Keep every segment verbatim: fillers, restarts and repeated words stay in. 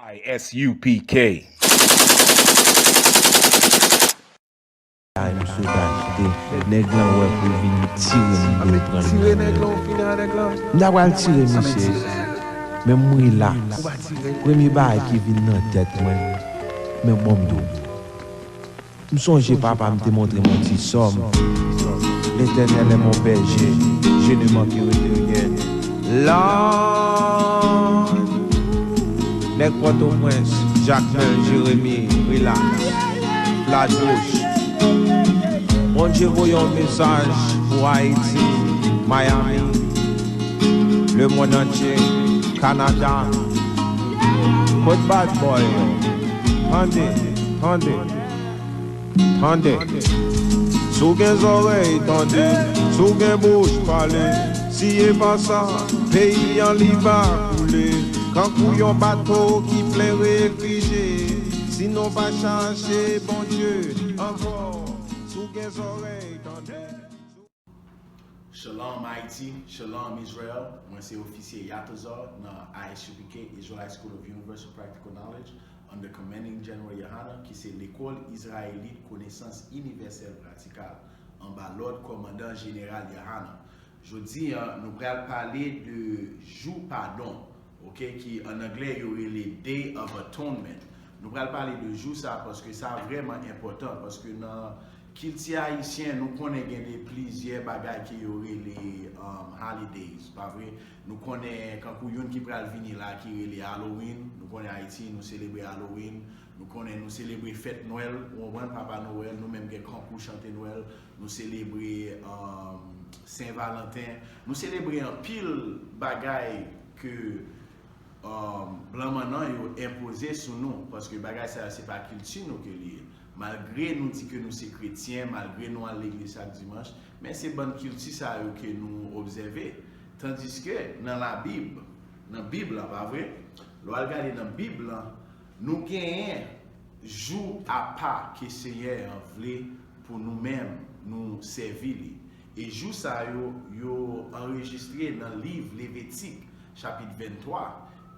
I S U P K. Ay, m sot achte. Nèg lan wè pou l vin tire m, m dwe pran l. Tire nèg lan, ou fini ak nèg lan. M ta pral tire misye. Men m rilaks. Premye bagay ki vin nan tèt mwen, men bon m di w. M sonje papa m te montre m yon ti sòm. L'Éternel est mon berger, je ne manquerai de rien. Lord, nèg Pòtoprens, Jakmèl, Jeremi, Rilaks, Flatbush. Bondye voye yon mesaj pou Ayiti, Miami, lemonn antye, Kanada. Kot bad boy yo? Tande, tande. Tande. Si w gen zòrèy, tande. Si w gen bouch, pale. Si e pa sa, peyi an li va koule. Kankou yon bato ki plen refijye. Si nou pa chache Bondye ankò. Si w gen zòrèy, tande. Shalom Haiti, Shalom Israel. Mwen se ofisye Yatazar nan I S U P K, Israelite School of Universal Practical Knowledge, under Commanding General Yohanan, ki se Lekòl Izrayelit Konesans Inivèsèl Pratikal, anba lòd Kòmandan Jeneral Yohanan. Jodi a, nou pral pale de Jou Padon, oke, ki an anglè yo rele Day of Atonement. Nou pral pale de jou sa a paske sa vrèman enpòtan, paske nan kilti ayisyen, nou konnen gen de plizyè bagay ke yo rele, um, holidays, pa vre? Nou konnen kankou youn ki pral vini la ki rele Halloween. Nou konnen Ayiti, nou selebre Halloween. Nou konnen nou selebre fèt Nwèl, ou konprann, Papa Nowèl. Nou menm gen kankou chante Nwèl. Nou selebre, um, Sen Valanten. Nou selebre anpil bagay ke um, blan mannan yo enpoze sou nou, paske bagay sa yo se pa kilti nou ke li ye. Malgre nou di ke nou se kretyen, malgre nou al legliz chak dimanch, men se bann kilti sa yo ke nou obsève. Tandiske nan Labib, nan Bib la, pa vre? Lè w al gade nan Bib la, nou genyen jou apa ke Senyè an vle pou nou menm nou sèvi li. E jou sa yo, yo anrejistre nan liv Levitik, chapit venntwa.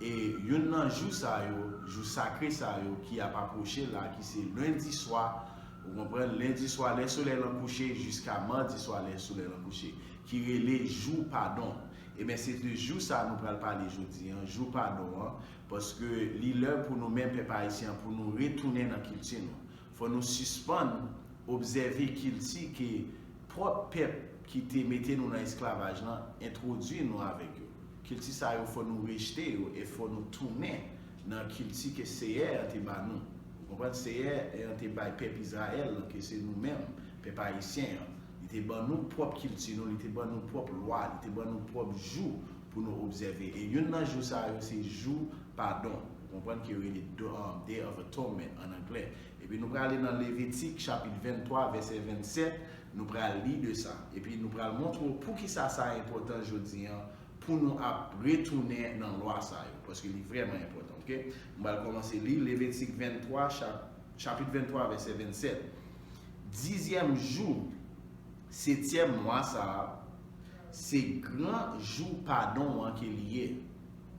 E youn nan jou sa yo, jou sakre sa yo ki ap apwoche la, ki se lendi swa, ou konprann, lendi swa lè solèy lan kouche jiska madi swa lè solèy lan kouche, ki rele jou padon. Ebyen, se de jou sa nou pral pale jodi an, jou padon an, paske li lè pou nou menm pèp ayisyen an, pou nou retounen nan kilti nou. Fò nou sispann obsève kilti ke pwòp pèp ki te mete nou nan esklavaj lan entwodui nou avèk yo. Kilti sa yo, fò nou rejte yo e fò nou tounen nan kilti ke Seyè an te ba nou. Ou konprann? Seyè an te bay pèp Izrayèl lan, ke se nou menm, pèp ayisyen an. Li te ban nou pwòp kilti nou, li te ban nou pwòp lwa, li te ban nou pwòp jou pou nou obsève. E youn nan jou sa yo, se jou padon. Ou konprann ke yo rele do- um, Day of Atonement an anglè. Epi nou prale nan Levitik chapit venntwa, vèsè vennsèt, nou pral li de sa. Epi nou pral montre w poukisa sa enpòtan jodi an pou nou ap retounen nan lwa sa yo, paske li vrèman enpòtan, oke? M pral kòmanse li, Levitik venntwa, chap-, chapit venntwa, vèsè vennsèt. Dizyèm jou setyèm mwa sa a, se gran jou padon an ke li ye.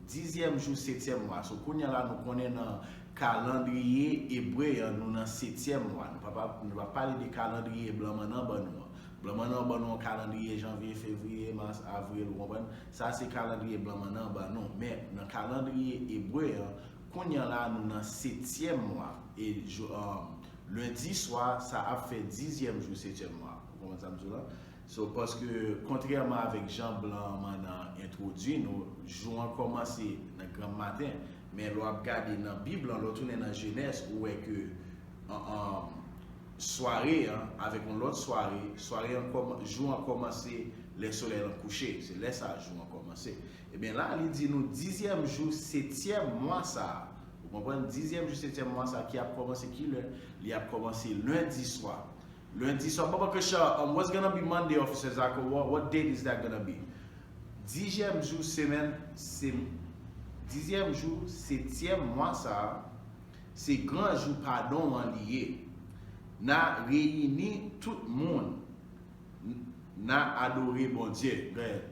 Dizyèm jou setyèm mwa. So, kounye a la, nou konnen nan kalandriye ebre an, nou nan setyèm mwa. Nou pa, pa, nou pa pale de kalandriye blan mannan ban nou an. Blan mannan ban nou an kalandriye janvye, fevriye, mas, avril, ou konprann? Sa se kalandriye blan mannan ban nou. Men, nan kalandriye ebre an, kounye a la, nou nan setyèm mwa. E jou, um, lendi swa, sa ap fè dizyèm jou setyèm mwa. Ou konprann sa m di w la? So, paske, kontrèman avèk jan blan mannan entwodui nou, jou an kòmanse nan granm maten. Men lè w ap gade nan Bib lan, lè w tounen nan Jenèz, ou wè ke, an, an, sware an avèk yon lòt sware, sware an kòman-, jou an kòmanse lè solèy lan kouche. Se lè sa a jou an kòmanse. Ebyen la, li di nou dizyèm jou setyèm mwa sa a. Ou konprann? Dizyèm jou setyèm mwa sa a ki ap kòmanse ki lè? Li ap kòmanse lendi swa. Lendi swa, Baba Kesha, um, what's gonna be Monday, Officer Zako? What, what date is that gonna be? Dizyèm jou semèn, se, dizyèm jou setyèm mwa sa a, se gran jou padon an li ye. N a reyini tout moun, n, n a adore Bondye. Go ahead.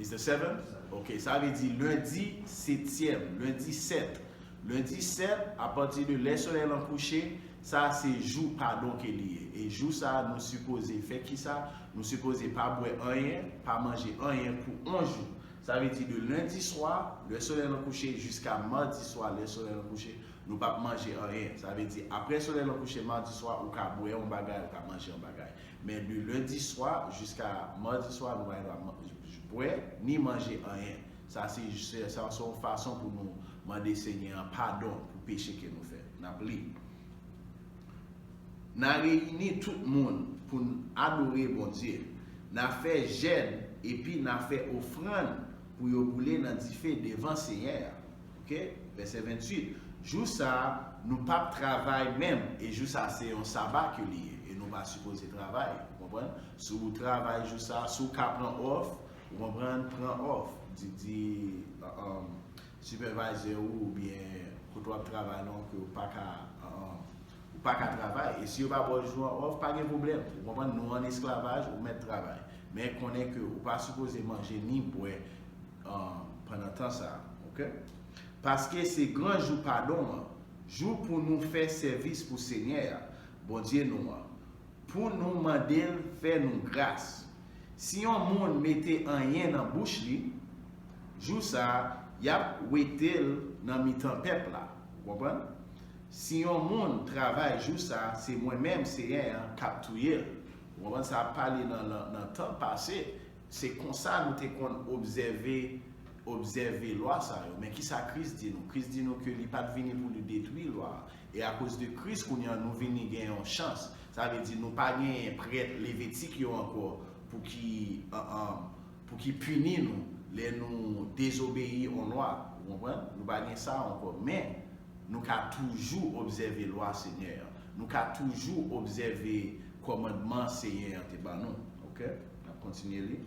It's the seventh? Ok, sa vle di lendi setyèm, lendi sèt. Lendi sèt, apati de lè solèy lan kouche, sa se jou padon ke li ye. E jou sa, nou sipoze fè kisa? Nou sipoze pa bwè anyen, pa manje anyen pou yon jou. Sa vle di de lendi swa, lè solèy lan kouche, jiska madi swa, lè solèy lan kouche, nou p ap manje anyen. Sa vle di, apre solèy lan kouche madi swa, ou ka bwè yon bagay, ou ka manje yon bagay. Men de lendi swa jiska madi swa, nou pa gen dwa man- bwè ni manje anyen. Sa se, se, sa se yon fason pou nou mande Senyè an padon pou peche ke nou fè. N ap li. N a reyini tout moun pou n adore Bondye. N a fè jèn epi n a fè ofrann pou yo boule nan dife devan Senyè a. Ok? Vèsè venntuit. Jou sa a, nou p ap travay menm, e jou sa a se yon saba ke li ye, e nou pa sipoze travay. Ou konprann? Si w travay jou sa a, si w ka pran off, ou konprann, pran off. Di, di, uh, um, supervisor ou oubyen kote w ap travay lan ke w pa ka, uh, um, ou pa ka travay. E si yo pa ba w jou an off, pa gen pwoblèm. Ou konprann, nou an esklavaj, ou mèt travay. Men konnen ke ou pa sipoze manje ni bwè, um, pandan tan sa a, ok? Paske se gran jou padon an, jou pou nou fè sèvis pou Senyè a, Bondye nou an, pou nou mande l fè nou gras. Si yon moun mete anyen nan bouch li, jou sa a, y ap wete l nan mitan pèp la. Ou konprann? Si yon moun travay jou sa a, se mwen menm, Senyè an, k ap touye l. Ou konprann? Sa ap pale nan, nan, nan tan pase. Se konsa nou te konn obsève, obsève lwa sa yo. Men kisa Kris di nou? Kris di nou ke li pa t vini pou li detwi lwa a. E akoz de Kris, kounye a nou vini gen yon chans. Sa vle di nou pa genyen prèt Levitik yo ankò pou ki, an, an, pou ki pini nou lè nou dezobeyi yon lwa. Ou konprann? Nou pa gen sa ankò. Men, nou ka toujou obsève lwa Senyè an. Nou ka toujou obsève kòmandman Senyè an te ban nou. Ok? N ap kontinye li.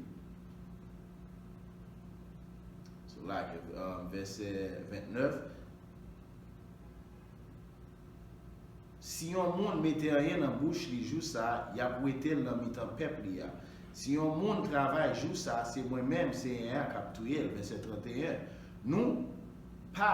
So, like, uh, vèsè vennèf. Si yon moun mete anyen nan bouch li jou sa a, y ap wete l nan mitan pèp li a. Si yon moun travay jou sa a, se mwen menm, Senyè a, k ap touye l. Vèsè trannteyen. Nou pa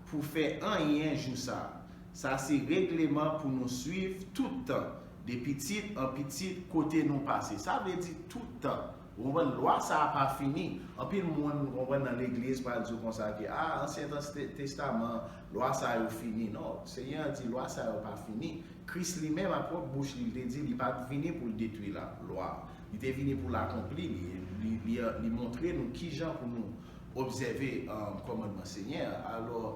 pou fè anyen jou sa a. Sa se regleman pou nou swiv tout tan, de pitit an pitit kote nou pase. Sa vle di tout tan. Ou konprann? Lwa sa a pa fini. Anpil moun, ou konprann, nan legliz pral di w konsa ke, a, Ansyen Tans-, Te-, Testaman, lwa sa yo fini. Non, Senyè a di lwa sa yo pa fini. Kris li menm, a pwòp bouch li, li te di li pa t vini pou l detwi la, lwa a. Li te vini pou l akonpli li. Li, li, li montre nou kijan pou nou obsève, um, kòmandman Senyè a. Alò,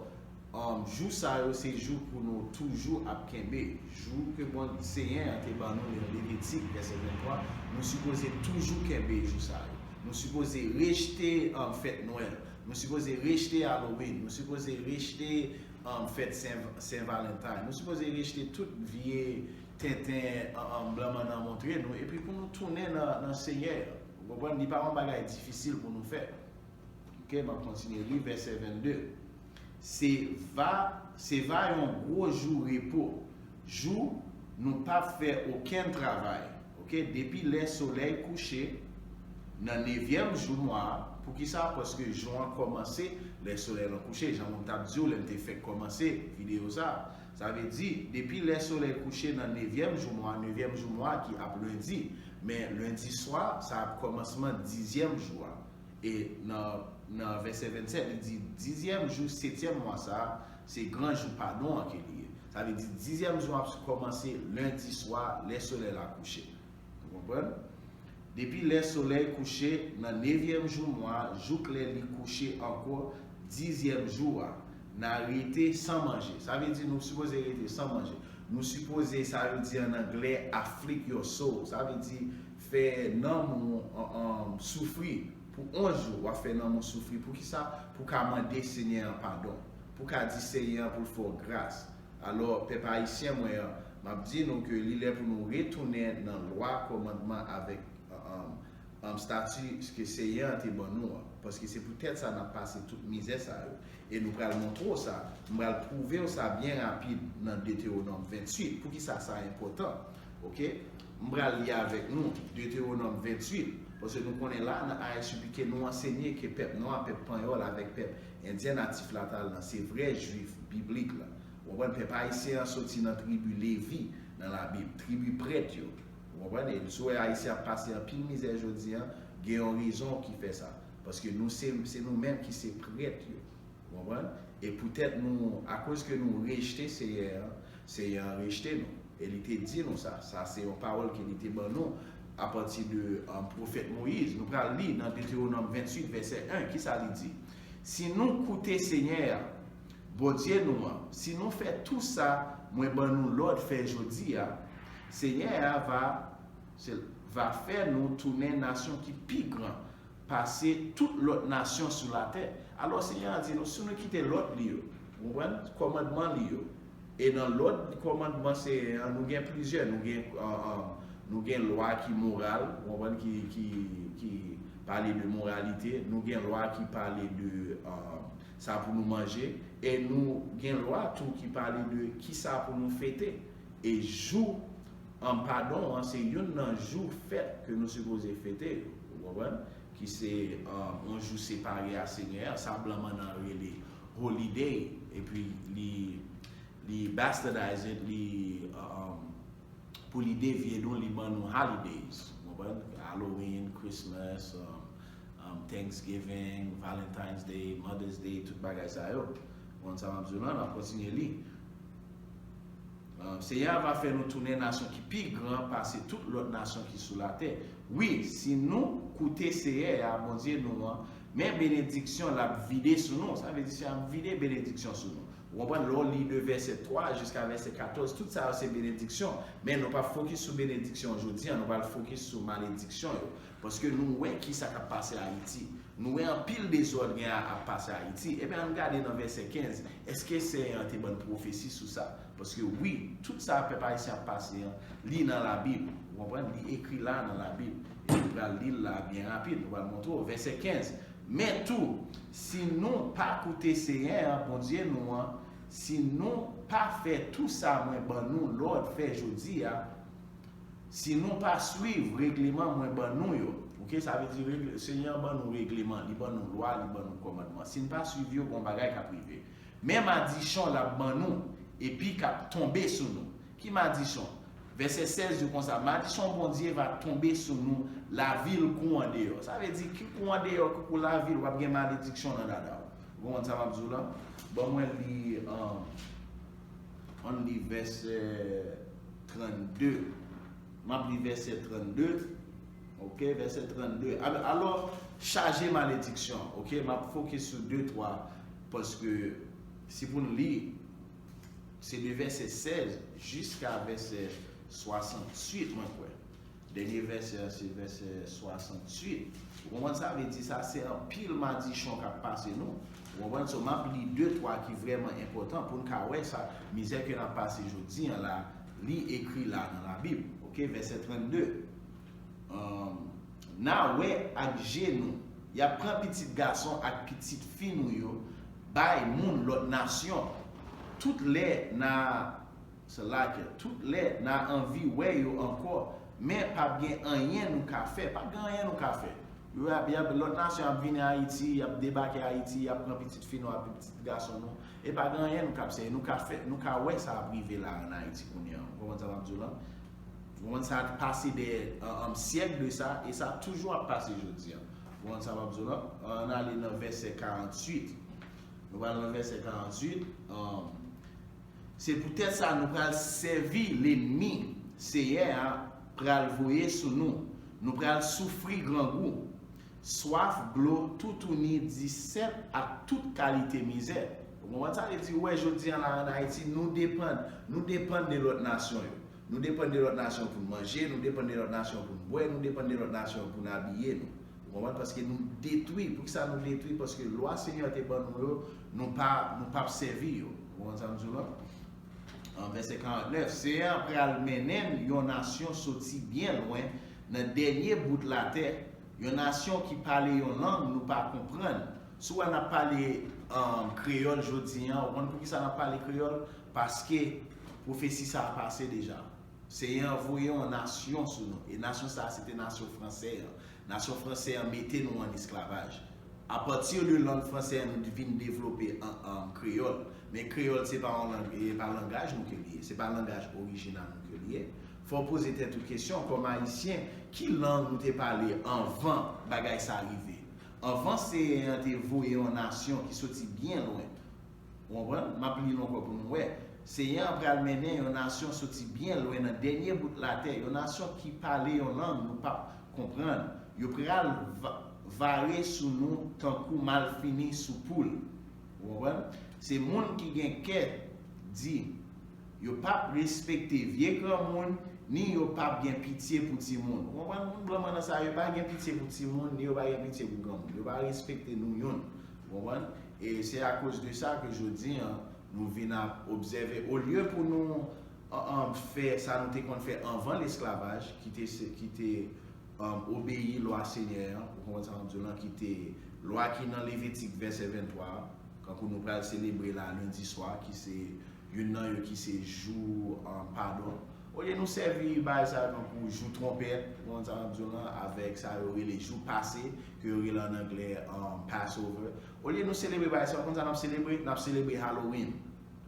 um, jou sa yo se jou pou nou toujou ap kenbe. Jou ke Bon Senyè a te ban nou nan Levitik, vèsè venntwa, nou sipoze toujou kenbe jou sa yo. Nou sipoze rejte, um, fèt Nwèl. Nou sipoze rejte Halloween. Nou sipoze rejte, um, fèt Sen, Sen Valentine. Nou sipoze rejte tout vye tenten, um, um, blan mannan montre nou. Epi pou nou tounen nan, nan Senyè a. Ou konprann? Li pa yon bagay difisil pou nou fè. Ok, m ap kontinye li, vèsè vennde. Se va, se va yon gwo jou repo, jou nou p ap fè okenn travay. Ok, depi lè solèy kouche, nan nevyèm jou mwa a. Poukisa? Paske jou an kòmanse lè solèy lan kouche, jan mwen t ap di w lè m te fèk kòmanse videyo sa a. Sa vle di, depi lè solèy kouche nan nevyèm jou mwa, nevyèm jou mwa ki ap lendi, men lendi swa, sa ap kòmansman dizyèm jou a. E nan, nan vèsè vennsèt, li di, dizyèm jou setyèm mwa sa a, se gran jou padon an ke li ye. Sa vle di, dizyèm jou ap kòmanse lendi swa, lè solèy la kouche. Ou konprann? Depi lè solèy kouche, nan nevyèm jou mwa, jouk lè li kouche ankò, dizyèm jou a, n a rete san manje. Sa vle di, nou sipoze rete san manje. Nou sipoze, sa vle di, an anglè, afflict your soul. Sa vle di, fè nanm ou, an, an, soufri. Pou yon jou, w ap fè nanm ou soufri. Poukisa? Pou ka mande Senyè an padon. Pou ka di Senyè an pou l fè w gras. Alò, pèp ayisyen mwen an, m ap di nou ke li lè pou nou retounen nan lwa, kòmandman avèk, an, an, an, stati ke Senyè an te ban nou an. Paske se poutèt sa n ap pase tout mizè sa yo. E nou pral montre w sa. M pral pwouve w sa byen rapid nan Detewonòm venntuit. Poukisa sa enpòtan? Ok? M pral li avèk nou Detewonòm venntuit. Paske nou konnen la, nan A S U P K, nou ansenye ke pèp nwa, pèp panyòl avèk pèp endyen natif natal lan, se vrè jwif biblik la. Ou konprann? Pèp ayisyen an soti nan tribi Levi nan Labib, tribi prèt yo. Ou konprann? E si w wè ayisyen ap pase anpil mizè jodi an, gen yon rezon ki fè sa. Paske nou se, se nou menm ki se prèt yo. Ou konprann? E poutèt nou, akoz ke nou rejte Seyè an, Seyè an rejte nou. E li te di nou sa. Sa se yon pawòl ke li te ban nou apati de um, pwofèt Moyiz. Nou pral li nan Detewonòm venntuit, vèsè en. Kisa li di? Si nou koute Senyè a, Bondye nou an, si nou fè tou sa mwen ban nou lòd fè jodi a, Senyè a va, se, va fè nou tounen nasyon ki pi gran pase tout lòt nasyon sou latè. Alò, Senyè a di nou, si nou kite lòd li yo, ou konprann, kòmandman li yo, e nan lòd kòmandman Senyè a, nou gen plizyè, nou gen, uh, uh, nou gen lwa ki moral, ou konprann, ki, ki, ki pale de moralite, nou gen lwa ki pale de uh, sa pou nou manje, e nou gen lwa tou ki pale de ki sa pou nou fete. E jou an padon an, se youn nan jou fèt ke nou sipoze fete yo, ou konprann? Ki se um, yon jou separe a Senyè a, sa blan mannan rele holiday, epi li, li bastardize it, li, um, pou li devye nou, li ban nou holidays, ou konprann? Halloween, Christmas, um, um, Thanksgiving, Valentine's Day, Mother's Day, tout bagay sa yo. Ou konprann sa m ap di w lan, n ap kontinye li. Uh, Seyè a va fè nou tounen nasyon ki pi gran pase tout lòt nasyon ki sou latè. Wi, si nou koute Seyè a, Bondye nou an, men benediksyon l ap vide sou nou. Sa vle di, se ap vide benediksyon sou nou. Ou konprann? Lè w li de vèsè twa jiska vèsè katòz, tout sa yo se benediksyon. Men nou p ap fokis sou benediksyon jodi an, nou pral fokis sou malediksyon yo. Paske nou wè ki sa k ap pase Ayiti. Nou wè anpil dezòd gen a ap pase Ayiti. Ebyen, ann gade nan vèsè kenz. Èske Seyè an te ban n pwofesi sou sa? Paske wi, tout sa pèp ayisyen ap pase an, li nan Labib. Ou konprann? Li ekri la nan Labib. E nou pral li l la byen rapid. Nou pral montre w. Vèsè kenz. Men tou, si nou pa koute Seyè an, Bondye nou an, si nou pa fè tou sa mwen ban nou lòd fè jodi a, si nou pa swiv regleman mwen ban nou yo, oke, sa vle di regle, Senyè an ban nou regleman, li ban nou lwa, li ban nou kòmandman. Si n pa swiv yo, gon bagay k ap rive. Men madichon l ap ban nou, epi k ap tonbe sou nou. Ki madichon? Vèsè sèz di konsa, madichon Bondye va tonbe sou nou, lavil kou andeyò. Sa vle di, ki kou andeyò, ki kou lavil, w ap gen malediksyon nan dada w. Ou konprann sa m ap di w lan? Ban mwen li, um, ann li vèsè trannde. M ap li vèsè trannde. Oke, vèsè trannde. Al-, alò, chaje malediksyon. Oke, m ap fokis sou de, twa. Paske si pou n li, se de vèsè sèz jiska vèsè swasanntuit, mwen kwè. Dènye vèsè a, se vèsè swasanntuit. Ou konprann sa vle di? Sa se anpil madichon k ap pase nou. Ou konprann? So, m ap li de, twa ki vrèman enpòtan pou n ka wè sa, mizè ke n ap pase jodi an la, li ekri la nan Labib. Oke, vèsè trannde. Um, n a wè ak je nou, y ap pran pitit gason ak pitit fi nou yo bay moun lòt nasyon. Tout lè n a, se la ke, tout lè n a anvi wè yo ankò, men p ap gen anyen nou ka fè. P ap gen anyen nou ka fè. Yo ap, y ap, lòt nasyon ap vini Ayiti, y ap debake Ayiti, y ap pran pitit fi nou ak pitit gason nou. E pa gen anyen nou ka fè. Nou ka fè, nou ka wè sa ap rive la ann Ayiti kounye a. Ou konprann sa m ap di w lan? Ou konprann sa pase dè, an, an syèk de sa, e sa toujou ap pase jodi an. Ou konprann sa m ap di w lan? Ann ale nan vèsè karanntuit. Nou pral nan vèsè karanntuit. Um, se poutèt sa nou pral sèvi lènmi Seyè a pral voye sou nou. Nou pral soufri grangou, swaf dlo toutouni disèt ak tout kalite mizè. Ou konprann sa vle di? Ou wè, jodi an la, ann Ayiti, nou depann, nou depann de lòt nasyon yo. Nou depann de lòt nasyon pou n manje, nou depann de lòt nasyon pou n bwè, nou depann de lòt nasyon pou n abiye nou. Ou konprann? Paske nou detwi. Poukisa nou detwi? Paske lwa Senyè a te ban nou yo, nou pa, nou p ap sèvi yo. Ou konprann sa m di w lan? An vèsè karannèf, Seyè a pral mennen n yon nasyon soti byen lwen nan dènye bout latè, yon nasyon ki pale yon lang nou pa konprann. Si w wè n ap pale, um, kreyòl jodi an, ou konn poukisa n ap pale kreyòl? Paske pwofesi sa a pase deja. Seyè an voye yon nasyon sou nou, e nasyon sa a se te nasyon fransè an. Nasyon fransè an mete nou an esklavaj. Apati de lang fransè an, nou vin devlope an, an kreyòl. Men kreyòl se pa yon lang, e pa langaj nou ke li ye, se pa langaj orijinal nou ke li ye. Fò w poze tèt ou kesyon, kòm Ayisyen, ki lang nou te pale anvan bagay sa rive? Anvan Seyè an te voye yon nasyon ki soti byen lwen. Ou konprann? M ap li l ankò pou nou wè. Seyè an pral mennen yon nasyon soti byen lwen nan dènye bout latè, yon nasyon ki pale yon lang nou p ap konprann. Yo pral va- vare sou nou tankou malfini sou poul. Ou konprann? Se moun ki gen kè di, yo p ap respekte vye granmoun, ni yo p ap gen pitye pou timoun. Ou konprann? Moun blan nan sa, yo pa gen pitye pou timoun, ni yo pa gen pitye pou granmoun. Yo pa respekte nou youn. Ou konprann? E se akoz de sa ke jodi an, nou vin ap obsève, olye pou nou an, an, fè sa nou te konn fè anvan lesklavaj, ki te, se- ki te an, obeyi lwa Senyè an, ou konprann sa m ap di w lan, ki te lwa ki nan Levitik vèsè venntwa a, kankou nou pral selebre la lendi swa, ki se youn nan yo ki se jou an, padon. Olye nou sèvi bagay sa yo kankou jou twonpèt, ou konprann sa m ap di w lan, avèk sa yo rele jou pase, ke yo rele an anglè an, Passover. Olye nou selebre bagay sa yo, konn sa n ap selebre? N ap selebre Halloween.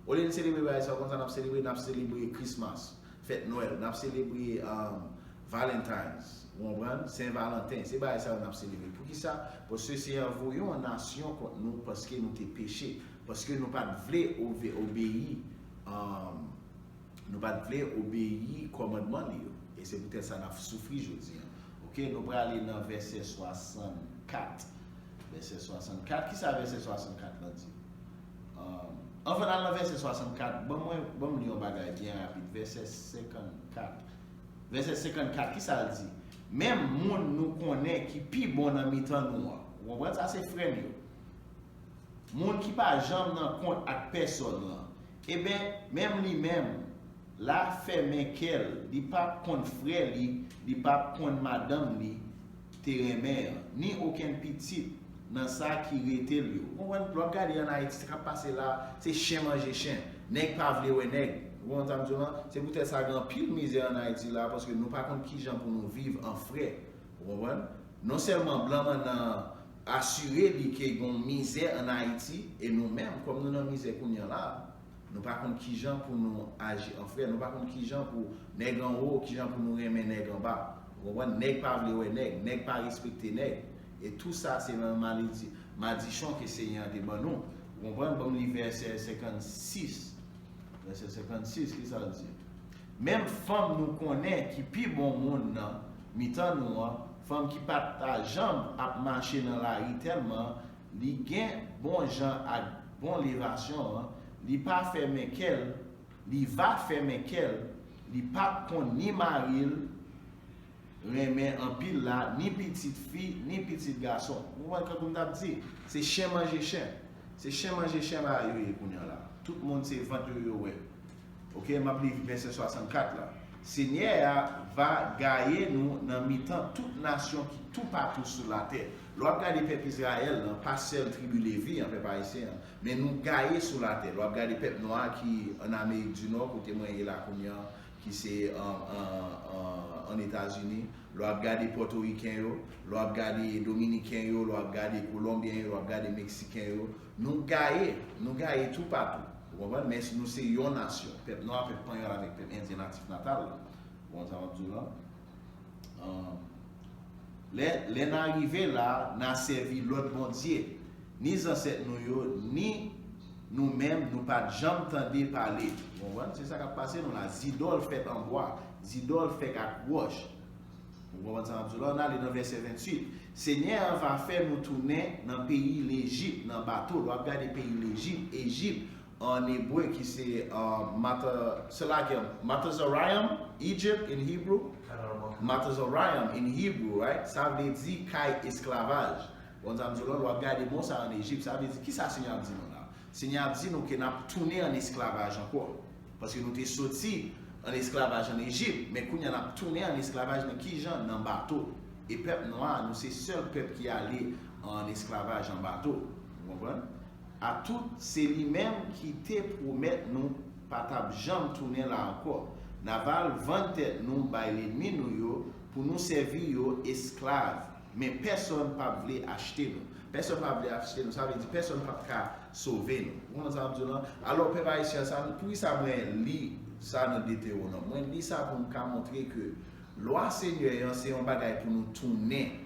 Olye n selebre bagay sa yo, konn sa n ap selebre? N ap selebre Christmas, fèt Nwèl, n ap selebre um, Valentine's, ou konprann? Sen Valanten, se bagay sa yo n ap selebre. Poukisa? Paske Seyè a voye yon nasyon kont nou paske nou te peche, paske nou pa t vle obe- obeyi, um, nou pa t vle obeyi kòmandman li yo. E se poutèt sa n ap soufri jodi an. Oke, nou prale nan vèsè swasannkat. Vèsè swasannkat, kisa vèsè swasannkat lan di? Um, anvan n al nan vèsè swasannkat, ban mwen, ban m li yon bagay byen rapid. Vèsè senkannkat. Vèsè senkannkat, kisa l di? Menm moun nou konnen ki pi bon nan mitan nou an. Ou konprann sa? Se frè n yo. Moun ki pa janm nan kont ak pèsòn lan. Eben, menm li menm, la fèmen kè l, li p ap konn frè li, li p ap konn madanm li te renmen an, ni okenn pitit nan sa ki rete l yo. Ou konprann? Lè w ap gade an Ayiti, sa k ap pase la, se chen manje chen. Nèg pa vle wè nèg. Ou konprann sa m di w lan? Se poutèt sa gen anpil mizè an Ayiti la, paske nou pa konn kijan pou nou viv an frè. Ou konprann? Non sèlman blan an nan asire li ke gen mizè an Ayiti, e nou menm, kòm nou nan mizè kounye a la, nou pa konn kijan pou nou aji an frè, nou pa konn kijan pou nèg anwo, kijan pou nou renmen nèg anba. Ou konprann? Nèg pa vle wè nèg, nèg pa respekte nèg. E tou sa se nan maledi, madichon ke Senyè a te ban nou. Ou konprann? Ban m li vèsè senkannsis. Vèsè senkannsis, kisa l di? Menm fanm nou konnen ki pi bon moun nan mitan nou an, fanm ki pa ta janm ap mache nan lari tèlman li gen bon jan ak bon levasyon an, li pa fèmen kè l, li va fèmen kè l, li p ap konn ni mari l renmen anpil la, ni pitit fi, ni pitit gason. Ou konprann kankou m t ap di? Se chen manje chen. Se chen manje chen bagay yo ye kounye a la. Tout moun se vant yo yo wè. Oke, m ap li vèsè swasannkat la. Senyè a va gaye nou nan mitan tout nasyon ki toupatou sou latè. Lè w ap gade pèp Izrayèl lan, pa sèl tribi Levi an, pèp ayisyen an, men nou gaye sou latè. Lè w ap gade pèp nwa ki an Amerik di Nò, kote mwen ye la kounye a, ki se an, an, an, an Etazini, lè w ap gade Pòtoriken yo, lè w ap gade Dominiken yo, lè w ap gade Kolonbyen yo, lè w ap gade Meksiken yo, nou gaye, nou gaye toupatou. Ou konprann? Men nou se yon nasyon. Pèp nwa, pèp panyòl avèk pèp endyen natif natal la. Ou konprann sa m ap di w lan? An, lè, lè n a rive la, n a sèvi lòt bondye. Ni zansèt nou yo, ni nou menm, nou pa t janm tande pale. Ou konprann? Se sa k ap pase nou la. Zidòl fèt an bwa, zidòl fèt ak wòch. Ou konprann sa m ap di w la? Ann ale nan vèsè venntuit. Senyè an va fè nou tounen nan peyi Lejip, nan bato. Lè w ap gade peyi Lejip, Ejip, an ebre, ki se, uh, Mata, se la ke Matazarayim, Egypt in Hebrew. Matazarayim in Hebrew, right? Sa vle di kay esklavaj. Bon, sa m di w la, lè w ap gade mo sa an Ejip, sa vle di, kisa Senyè ap di nou la? Senyè ap di nou ke n ap tounen an esklavaj ankò. Paske nou te soti an esklavaj an Ejip, men kounye a n ap tounen an esklavaj nan ki jan? Nan bato. E pèp nwa a, nou se sèl pèp ki ale an esklavaj an bato. Ou konprann? Atout, se li menm ki te pwomèt nou pa t ap janm tounen la ankò. N ava al vann tèt nou bay lènmi nou yo pou nou sèvi yo esklav. Men pèsonn p ap vle achte nou. Pèsonn p ap vle achte nou, sa vle di pèsonn p ap ka sove nou. Ou konprann sa m ap di w lan? Alò, pèp ayisyen, sa, poukisa mwen li sa nan Detewonòm? Mwen li sa pou m ka montre ke lwa Senyè an se yon bagay pou nou tounen.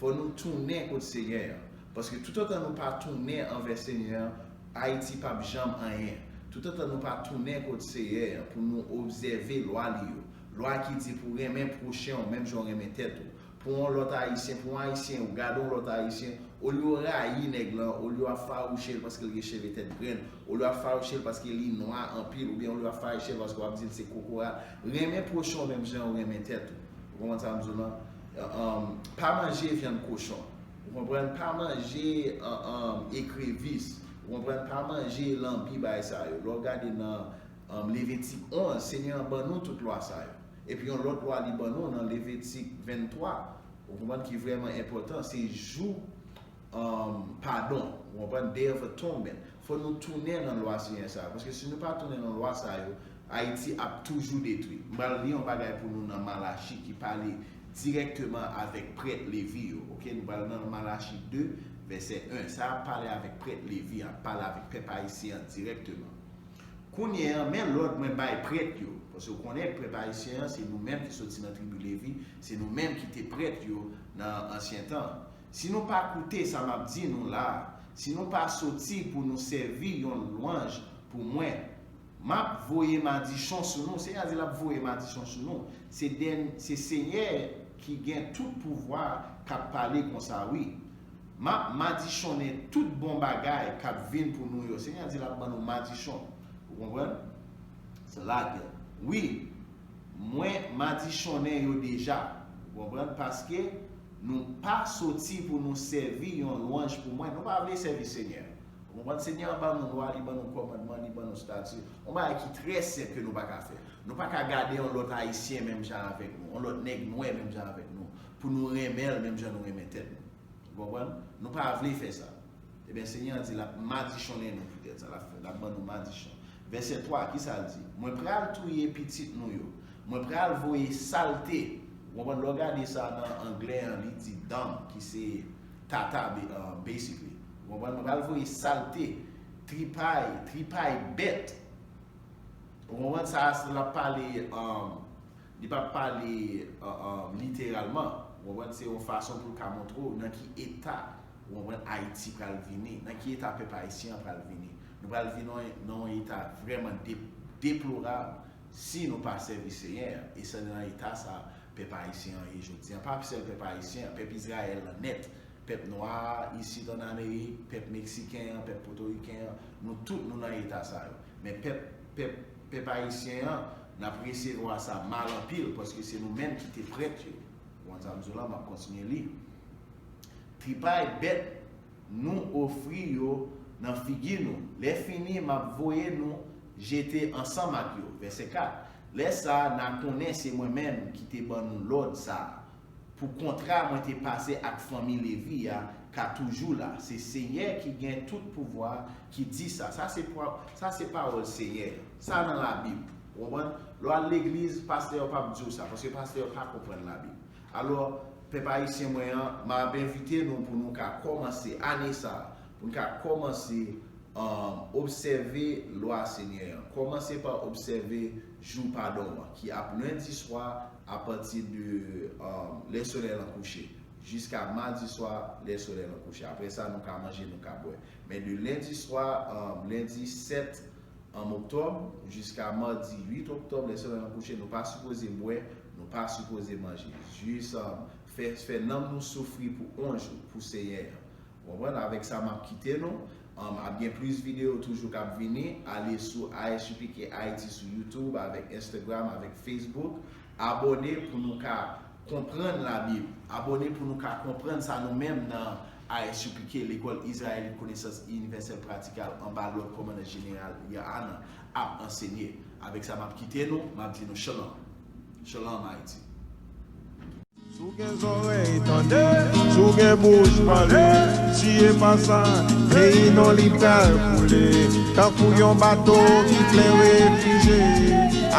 Fò nou tounen kot Senyè an. Paske toutotan nou pa tounen anvè Senyè an, Ayiti p ap janm anyen. Toutotan nou pa tounen kot Senyè an pou nou obsève lwa li yo. Lwa ki di pou renmen pwochen w menm jan w renmen tèt ou. Pou yon lòt Ayisyen, pou yon Ayisyen, ou gade yon lòt Ayisyen, olye w rayi nèg lan, olye w ap fawouche l paske l gen cheve tèt grenn, olye w ap fawouche l paske li nwa anpil, oubyen olye w ap fawouche l paske w ap di l se kokorat, renmen pwochen w menm jan w renmen tèt ou. Ou konprann sa m di w lan? Um, pa manje vyann kochon. Ou konprann? Pa manje, um, um, ekrevis. Ou konprann? Pa manje lanbi, bagay sa yo. Lè w gade nan, um, Levitik onz, Senyè an ban nou tout lwa sa yo. Epi yon lòt lwa li ban nou nan Levitik venntwa, ou konprann, ki vrèman enpòtan, se jou, um, padon, ou konprann, Day of Atonement. Fò nou tounen nan lwa Senyè sa yo, paske si nou pa tounen nan lwa sa yo, Ayiti ap toujou detwi. M pral li yon bagay pou nou nan Malachi ki pale dirèkteman avèk prèt Levi yo, oke? Nou pral nan Malachi de, vèsè en. Sa ap pale avèk prèt Levi, ap pale avèk pèp ayisyen an dirèkteman. Kounye a, men lòd mwen bay prèt yo, paske w konnen pèp ayisyen an, se nou menm ki soti nan tribi Levi, se nou menm ki te prèt yo nan ansyen tan. Si nou pa koute sa m ap di nou la a, si nou pa soti pou nou sèvi yon lwanj pou mwen, m ap voye madichon sou nou. Senyè a di l ap voye madichon sou nou. Se dèn-, se Senyè ki gen tout pouvwa k ap pale konsa, wi. M ap madichonnen tout bon bagay k ap vin pou nou yo. Senyè a di l ap ban nou madichon. Ou konprann? Se lagè. Wi, mwen madichonnen yo deja. Ou konprann? Paske nou pa soti pou nou sèvi yon lwanj pou mwen. Nou pa vle sèvi Senyè. Ou konprann? Senyè an ban nou lwa, li ban nou kòmandman, li ban nou stati. Yon bagay ki trè senp ke nou pa ka fè. Nou pa ka gade yon lòt Ayisyen menm jan avèk nou, yon lòt nèg nwè menm jan avèk nou, pou nou renmen l menm jan nou renmen tèt nou. Ou konprann? Nou pa vle fè sa. Ebyen, Senyè an di l ap madichonnen nou poutèt sa, l ap fè, l ap ban nou madichon. Vèsè twa, ki sa l di? Mwen pral touye pitit nou yo. Mwen pral voye salte. Ou konprann? Lè w gade sa nan anglè an, li di dung, ki se tata, ba-, uh, basically. Ou konprann? Mwen pral voye salte, tripay, tripay bèt. Ou konprann? Sa, l ap pale, um, li p ap pale, uh, uh, literalman. Ou konprann? Se yon fason pou l ka montre w nan ki eta, ou konprann, Ayiti pral vini, nan ki eta pèp ayisyen an pral vini. Nou pral vin nan, nan yon eta vrèman de-, deplorab si nou pa sèvi Senyè a. E se nan eta sa pèp ayisyen an ye jodi a. Pa sèl pèp ayisyen an, pèp Izrayèl lan nèt, pèp nwa a isit ann Amerik, pèp meksiken an, pèp potoriken an, nou tout nou nan eta sa yo. Men pèp, pèp, pèp ayisyen an, n ap resevwa sa mal anpil, paske se nou menm ki te prèt yo. Ou konn sa m di w la, m ap kontinye li. Tripay bèt nou ofri yo nan figi nou. Lè fini, m ap voye nou jete ansanm ak yo. Vèsè kat. Lè sa a, n a konnen se mwen menm ki te ban nou lòd sa a. Pou kontra mwen te pase ak fanmi Levi a ka toujou la. Se Senyè ki gen tout pouvwa ki di sa. Sa se pwa-, sa se pawòl Senyè. Sa nan Labib. Ou konprann? Lè w al legliz, pastè yo p ap di w sa, paske pastè yo pa konprann Labib. Alò, pèp ayisyen mwen an, m ap envite nou pou nou ka kòmanse ane sa a, pou nou ka kòmanse, um, obsève lwa Senyè an. Kòmanse pa obsève jou padon an, ki ap lendi swa apati de, um, lè solèy lan kouche, jiska madi swa, lè solèy lan kouche. Apre sa, nou ka manje, nou ka bwè. Men de lendi swa, um, lendi sèt an oktòb jiska madi uit oktòb, lè solèy lan kouche, nou pa sipoze bwè, nou pa sipoze manje. Jis, um, fè, fè nanm nou soufri pou yon jou, pou Senyè an. Ou konprann? Avèk sa, m ap kite nou. Um, ap gen plis videyo toujou k ap vini. Ale sou I S U P K Haiti sou YouTube, avèk Instagram, avèk Facebook. Abòne pou nou ka konprann Labib. Abòne pou nou ka konprann sa nou menm nan I S U P K, Lekòl Izrayelit Konesans Inivèsèl Pratikal, anba lòd kòmandan jeneral Yahanan, ap ansenye. Avèk sa, m ap kite nou, m ap di nou shalom. Shalom, Ayiti. Si w gen zòrèy, tande. Si w gen bouch, pale. Si e pa sa, peyi nou li pral koule. Tankou yon bato ki plen refijye.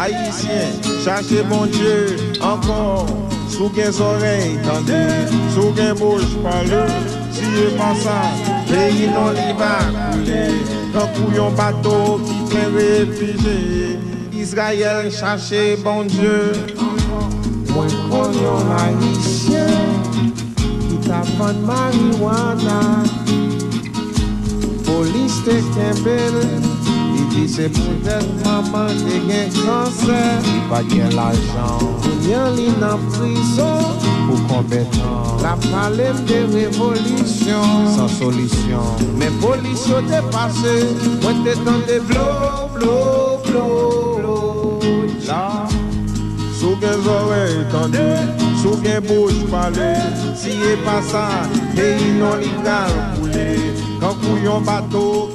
Ayisyen, chache Bondye ankò. Si w gen zòrèy, tande. Si w gen bouch, pale. Si e pa sa, peyi nou li va koule. Tankou yon bato ki plen refijye. Izrayèl chache Bondye. Mwen konn yon Ayisyen ki t ap vann mariwana. Polis te kenbe l, li di se poutèt manman te gen kansè. Li pa t gen lajan. Kounye a li nan prizon. Pou konbyen tan? L ap pale m de revolisyon. San solisyon. Men polis yo te pase, mwen te tande blo, blo, blo, blo. La, si w gen zòrèy, tande. Si w gen bouch, pale. Si e pa sa, peyi nou li pral koule. Tankou yon bato